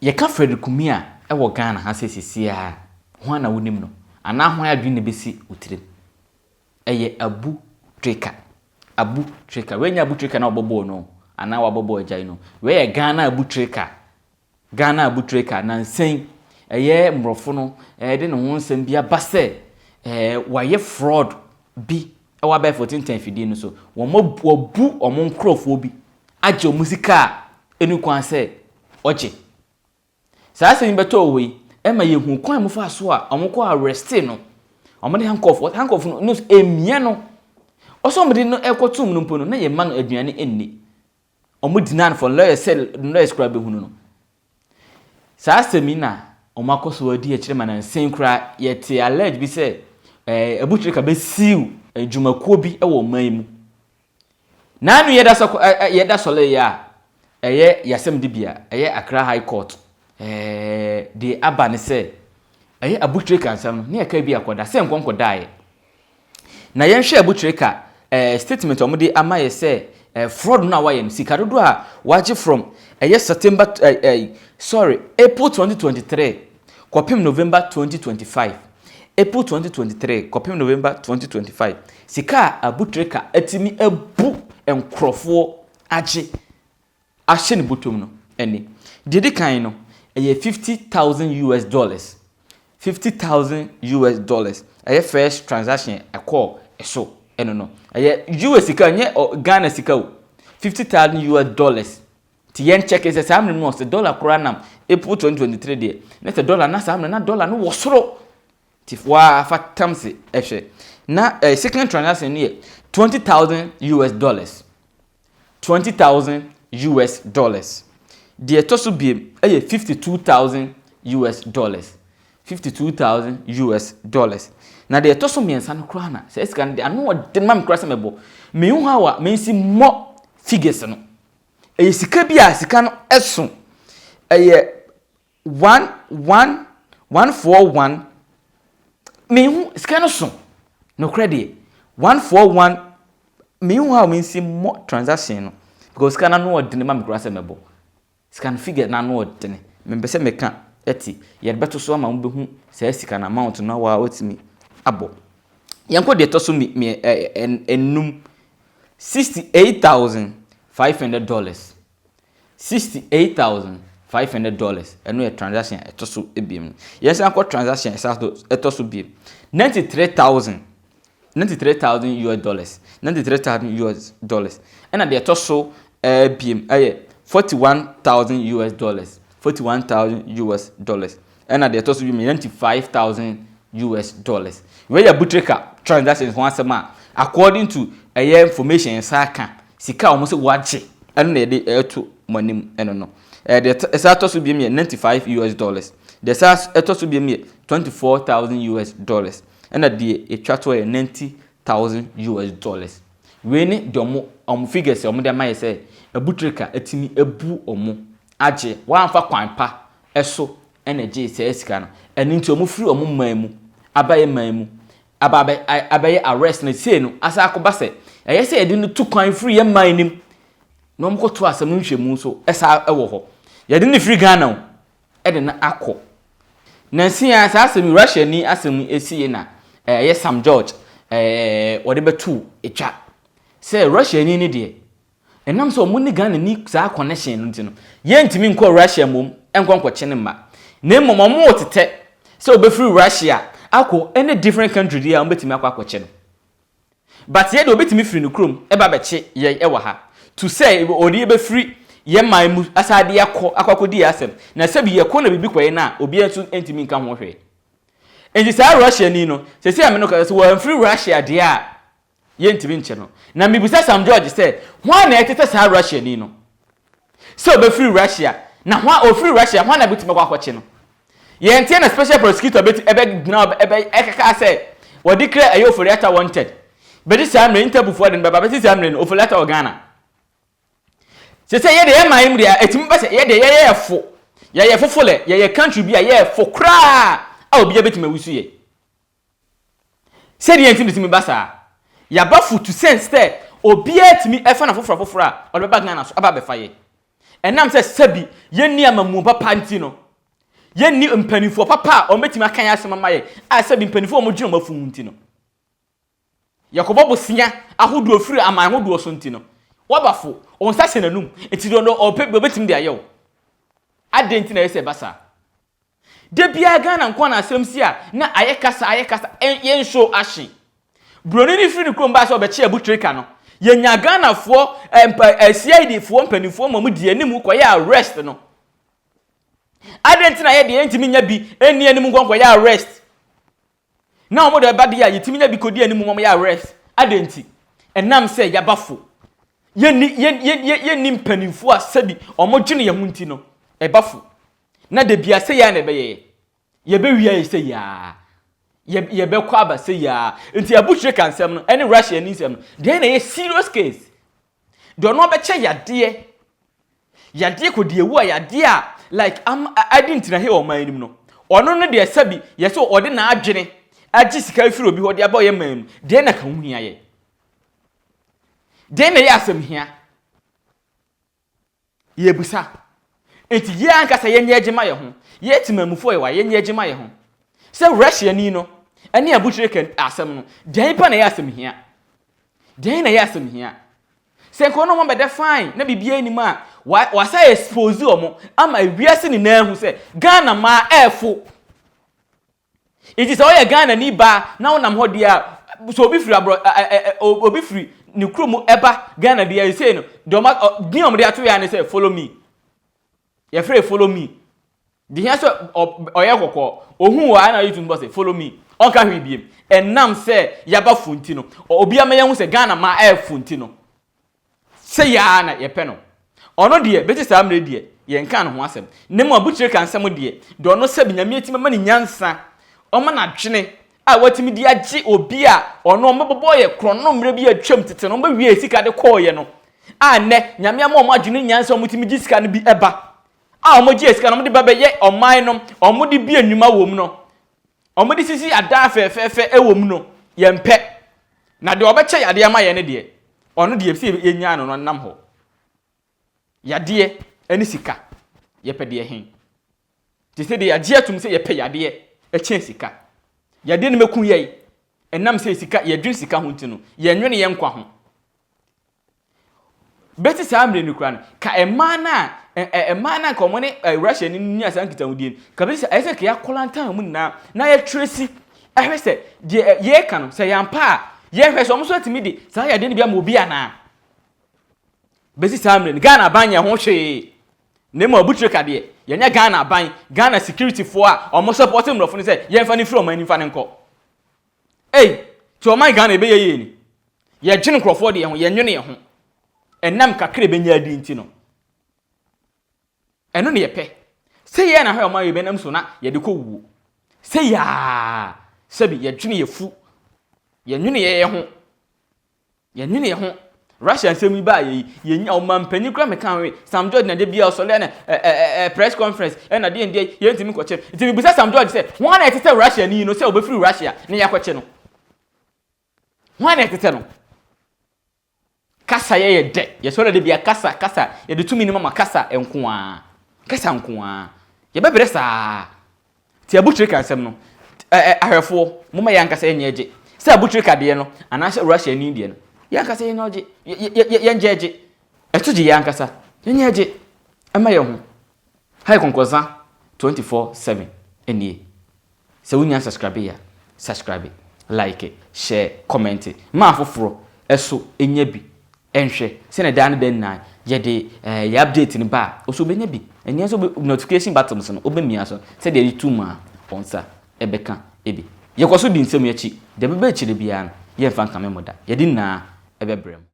Yɛka Frederick Kumi a ɛwɔ Ghana ha sɛ seesei a, hwan na wonim no? Anaa hwan adwene na ɛbɛsi wo tirim? Ɛyɛ Abu Trica. Abu Trica. Wei nyɛ Abu Trica na ɔbɔ bɔɔl no anaa wabɔ bɔɔl agyae no. Wei yɛ Ghana Abu Trica. Ghana Abu Trica. Nansa yi, ɛyɛ mmorɔfo no de ne ho nsɛm bi aba sɛ ɛɛ wayɛ fraud bi wɔ abɛɛfo tentan afidie no so. Wɔn wɔabu wɔn nkurɔfoɔ bi agye wɔn sika a ɛni kwan sɛ ɔgye. Saa asɛm yi bɛtɔɔ hɔ yi, ɛma yɛhu kwan mu fa so a wɔkɔ arreste no. Wɔde handcuff, handcuff no, no emia no. Ɔsɛ wɔde no ɛkɔtum no mpo no, na yɛma no aduane nni. Wɔn deny no for lawyers sɛ lawyers koraa bɛhunu no. Saa asɛm yi na wɔn akɔ so adi akyire ma nansa koraa yɛte allege bi sɛ Abu Trica bɛsue adwumakuo bi wɔ ɔman yi mu. Naanu yɛda sɔ yɛda sɔle yɛ a ɛyɛ yasɛm dibea, ɛyɛ Accra High Court, deɛ aba ne sɛ ɛyɛ Abu Trica nsɛm no ne yɛka bi akɔda sɛ nkɔ nkɔdaeɛ. Na yɛnhwɛ Abu Trica statement a wɔde ama yɛ sɛ fraud no a wayɛ no, sika dodoɔ a wagye from ɛyɛ September ɛɛ ɛɛ sorry, April 2023 kɔpem November 2025, April 2023 kɔpem November 2025, sika a Abu Trica atumi abu nkurɔfoɔ agye ahyɛ ne bɔtɔm no ɛne deɛ di kan no ɛyɛ US$50,000, US$50,000. Ɛyɛ first transaction ɛkɔɔ ɛso ɛno no ɛyɛ US sika, nyɛ Ghana sika o, US$50,000. Ti yɛn check sɛ saa mmerɛ mu ɔsɛ dollar koraa nam April 2023 deɛ ne sɛ dollar na saa mmerɛ na dollar no wɔ soro ti waa fa tam se ɛhwɛ. Na second transaction no yɛ US$20,000, US$20,000. Deɛ ɛtɔ so biem ɛyɛ US$52,000, US$52,000. Na deɛ ɛtɔ so mmiɛnsa no koraa na sɛ sika no deɛ ano ɔde ma me koraa sɛ mɛbɔ mehu ha a mensi mmɔ figures no, ɛyɛ sika bi a sika no ɛso ɛyɛ 1 1 1 4 1. Mehu sika no so nokorɛ deɛ 141. Mehu ha a mensi mmɔ transaction no because sika no ano ɔdene ma me koraa sɛ mɛbɔ sika no figure no ano ɔdene. Mempɛ sɛ meka ɛti yɛde bɛto so ama wobɛhu saa sika no amount no a wɔtumi abɔ. Yɛnkɔ deɛ ɛtɔ so mi mi ɛ ɛ enum, $68,500, $68,500. Ɛno yɛ transaction a ɛtɔ so ebiem no. Yɛsan kɔ transaction ɛsan so ɛtɔ so biem, 93,000, US$93,000, US$93,000. Ɛna deɛ ɛtɔ so biem ɛyɛ US$41,000, US$41,000. Ɛna deɛ ɛtɔ so biem US$95,000. Wei yɛ Abu Trica transactions ho asɛm a according to ɛyɛ information nsa aka, sika a wɔn sɛ wagye ɛno na yɛde ɛto mo anim ɛno no. Deɛ ɛsan ɛtɔ so biem yɛ US$95. Deɛ ɛsan ɛtɔ so biem yɛ US$24,000. Ɛna deɛ etwa to yɛ US$90,000. Wei ne deɛ ɔmo figures a ɔmo de ama yɛ sɛ Abu Trica etimi ebu ɔmo agye wɔamfa kwan pa ɛso ɛna gye saa sika no. Ɛno nti ɔmo firi ɔmo man mu aba yɛ man mu aba abɛ abɛyɛ arrest no sei no asa akɔba sɛ ɛyɛ sɛ yɛde no tu kwan firi yɛ man nim na wɔn kɔto asɛm nhwɛmu nso ɛsa ɛwɔ hɔ. Yɛde no firi Ghana o ɛde no akɔ nansi a saa asɛm yi Russia ni asɛm yi esi yɛ na ɛyɛ Sam George wɔde bɛto etwa sɛ Russia ni ne deɛ ɛnam sɛ ɔmo ne Ghana ni saa connection no nti no yɛntumi nkɔ Russia mom ɛnkɔ nkɔkye ne mma, na mmom ɔmo wɔ tetɛ sɛ ɔbɛfiri Russia akɔ ɛne different country deɛ a ɔmo akɔ akɔkye no, but yɛ deɛ obɛtumi firi ne kurom ɛba bɛkye yɛ ɛwɔ ha to sɛ ɔde yɛbɛfiri yɛ man mu asa de akɔ akɔdi yɛ asɛm na sɛbi yɛkɔ na biribi kɔyɛ no a obiara nso ntumi nka ho hwee. Nti saa Russia ni no sɛsi a me no kasa sɛ wɔamfiri Russia deɛ a yɛntumi nkyɛ no. Na mibisa Sam George sɛ hwan na ɛtetɛ saa Russia ni no sɛ ɔbɛfiri Russia, na hwan ɔfiri Russia, hwan na bɛtumi akɔ akɔkye no? Yɛn na special prosecutor bɛti ɛbɛgyina ɛbɛ ɛkeka sɛ wɔde kura ɛyɛ Ofori-Atta wanted bɛdi saa mmerɛ Interpolfoɔ de no bɛba bɛti saa mmerɛ no Ofori-Atta wɔ Ghana. Sɛ yɛde yɛ man mu deɛ ɛtumi ba sɛ yɛde yɛyɛ fo, yɛyɛ fofolɛ, yɛyɛ country bi a yɛyɛ fo koraa a obiara bɛtumi awusu yɛ sɛdeɛ nti tumi ba saa yaba fo to sense sɛ obiara tumi ɛfa na foforɔ foforɔ a ɔde bɛba Ghana so aba abɛfa yɛ. Ɛnam sɛ sɛbi yɛnni amammuo papa nti no, yɛnni mpanimfoɔ papa a wɔbɛtumi aka yɛn asɛm ama yɛn, a sɛbi mpanimfoɔ a wɔdwene wɔn afu ho nti no, yɛkɔbɔ bosea ahodoɔ firi aman ahodoɔ so nti no, wabafo, wɔn nsa hyɛ n'anum, nti deɛ ɔpɛ bi ɔbɛtumi de ayɛ wo. Adɛn nti na ɛyɛ sɛ ɛba saa? Da biara Ghana nko na asɛm si a na ayɛ kasa ayɛ kasa, yɛn nso ahye. Buroni no firi ne kurom baa sɛ ɔbɛkye Abu Trica no, yɛnya Ghanafoɔ mpa CID foɔ mpanimfoɔ ma mu di anim kɔyɛ arrest no. Adɛn nti na yɛ deɛ yɛntumi nya bi ɛnni anim nkɔ nkɔyɛ arrest? Na wɔn de ɛba deɛ a yɛtumi nya bi kɔdi anim wɔn yɛ arrest. Adɛn nti? Ɛnam sɛ yɛabafo. Yɛnni yɛn yɛn yɛnni mpanimfoɔ a sɛbi wɔn dwene yɛn ho nti no, ɛba fo. Na da bia sɛ yɛa na ɛbɛyɛ yɛbɛwia yɛ sɛ yaa yɛbɛkɔ aba sɛ yaa. Nti Abu Trica nsɛm no ɛne Russia ni nsɛm no deɛ na ɛyɛ serious case. Deɛ ɔno ɔbɛkyɛ yadeɛ yadeɛ kɔ deɛ ewu a yadeɛ a like am adi ntina he wɔ ɔman anim no, ɔno no deɛ sɛbi yɛsɛ ɔde n'adwene agye sika efiri obi hɔ de aba ɔyɛ man mu deɛ na ka ho hia yɛ deɛ na ɛyɛ asɛm hia yɛbusa. Nti yɛ ankasa yɛnyɛ adwuma yɛ ho, yɛ temamufoɔ yɛ wa yɛnyɛ adwuma yɛ ho sɛ Russia ni no ɛne Abu Trica asɛm no deɛ pa na ɛyɛ asɛm hia, deɛ na ɛyɛ asɛm hia. Sɛ nka ɔno wɔn bɛdɛ fine na biribiara anim a wasa expose wɔn ama ewiase nyinaa hu sɛ Ghana maa ɛɛfo. Nti sɛ ɔyɛ Ghana ni baa na wonam hɔ deɛ a, sɛ obi firi aborɔ ɛ ɛ obi firi ne kurom ɛba Ghana deɛ, ɛsɛ no deɛ ɔma din a wɔde ato yɛ ne sɛ "Follow me". Yɛfrɛ "Follow me" de hia sɛ ɔyɛ kɔkɔɔ ohun wɔ ana yi tun bɔ sɛ "Follow me", ɔnka hwee biem. Ɛnam sɛ yaba fo nti no, obi ama yɛn ho sɛ Ghana maa ɛɛfo nti no, sɛ yaa na yɛpɛ no. Ɔno deɛ bɛti saa mmerɛ deɛ yɛnka ne ho asɛm ne mu. Abu Trica nsɛm deɛ deɛ ɔno sɛbi Nyame atumi ma ne nyansa, ɔma n'adwene a watumi de agye obi a ɔno ɔmbɛbɔbɔ yɛ korɔno mmerɛ bi atwam tete no, ɔmbɛwie sika de kɔɔyɛ no a, nnɛ Nyame ama ɔmo adwene nyansa, ɔmo tumi gye sika no bi ɛba a ɔmo gye sika no, ɔmo de ba bɛyɛ ɔman no, ɔmo de bi enwuma wɔ mu no, ɔmo de sisi adan fɛɛfɛɛfɛ ɛwɔ mu no, yɛmpɛ. Na deɛ ɔbɛkyɛ yadeɛ ama yɛn no deɛ, ɔno deɛ si yɛnyaa no no nam hɔ. Yadeɛ ɛne sika, yɛpɛ deɛ hen te sɛ deɛ yɛagye atum sɛ yɛpɛ yadeɛ ɛkyɛn sika. Yadeɛ no mɛku yɛn. Ɛnam sɛ sika yɛdwene sika ho nti no, yɛnwene yɛn nkwa ho. Bɛti saa mmerɛ no kura no ka mmaa no a mmaa no a nka wɔn ne Russia ni nya saa nkitahodie no ka bɛsi ɛyɛ sɛ ka yɛakɔlantan mu nyinaa na yɛtwerɛ si ɛhwɛ sɛ deɛ yɛreka no sɛ yɛampa a, yɛhwɛ sɛ wɔn nso atumi de saa yadeɛ no bi ama obi anaa. Bɛsi saa mmerɛ no, Ghana aban yɛn ho hwee na emu Abu Trica deɛ, yɛnyɛ Ghana aban, Ghana security foɔ a wɔn support mmorɔfo no sɛ yɛmfa no firi wɔn anim fa ne nkɔ. Ei, tí ɔman Ghana ebɛyɛ yie ni, yɛdwene nkurɔfoɔ deɛ ho, yɛnwene yɛn ho. Ɛnam kakra ebɛnya adi nti no, ɛno ne yɛpɛ sɛ yɛn na hwɛ ɔman yɛ bɛnam so na yɛde kɔ wuo sɛ yaa sɛbi yɛdwene yɛ fu, yɛnwene yɛ ho, yɛnwene yɛ ho. Russia nsɛm yi baa yɛ yi, yɛnya ɔman mpanyin kura meka ho. Sam George na de bia ɔsɔre ɛna ɛ ɛ ɛ press conference ɛna deɛ deɛ yɛntumi nkɔkyɛ. Nti mibisa Sam George sɛ wɔn na ɛtete Russia ni no sɛ ɔbɛfiri Russia na yɛakɔkyɛ no, wɔn na ɛtete no? Kasa yɛ yɛ dɛ, yɛsɔre de bia kasa kasa, yɛde tumi no mama kasa nkoaa, kasa nkoaa, yɛbɛbrɛ saa. Ti Abu Trica nsɛm no, ɛ ɛ ahwɛfoɔ, moma yɛn ankasa yɛnyɛ gye sɛ Abu Trica deɛ no anaasɛ Russia ni deɛ no, yɛn ankasa yɛnyɛ ɔgye, yɛn gye gye ɛto gye, yɛn ankasa yɛnyɛ gye ɛma yɛn ho. Ha yɛ Kɔnkɔnsa 24/7 nie. Sɛ wonya subscribe yɛ, subscribe, like, share, comment ma afoforɔ ɛso ɛnya bi ɛnhwɛ sɛnɛ daa no da nyinaa yɛde yɛ update no ba a, ɔso wobɛnya bi. Ɛnyɛ nso notification buttons no wobɛmia so sɛdeɛ yɛde tu mu a, wɔn nsa ɛbɛka ebi. Yɛkɔ so di nsɛm akyi deɛ bɛbɛ akyire biara no, yɛmfa nkame mo da, yɛde nyinaa ɛbɛbrɛ mu.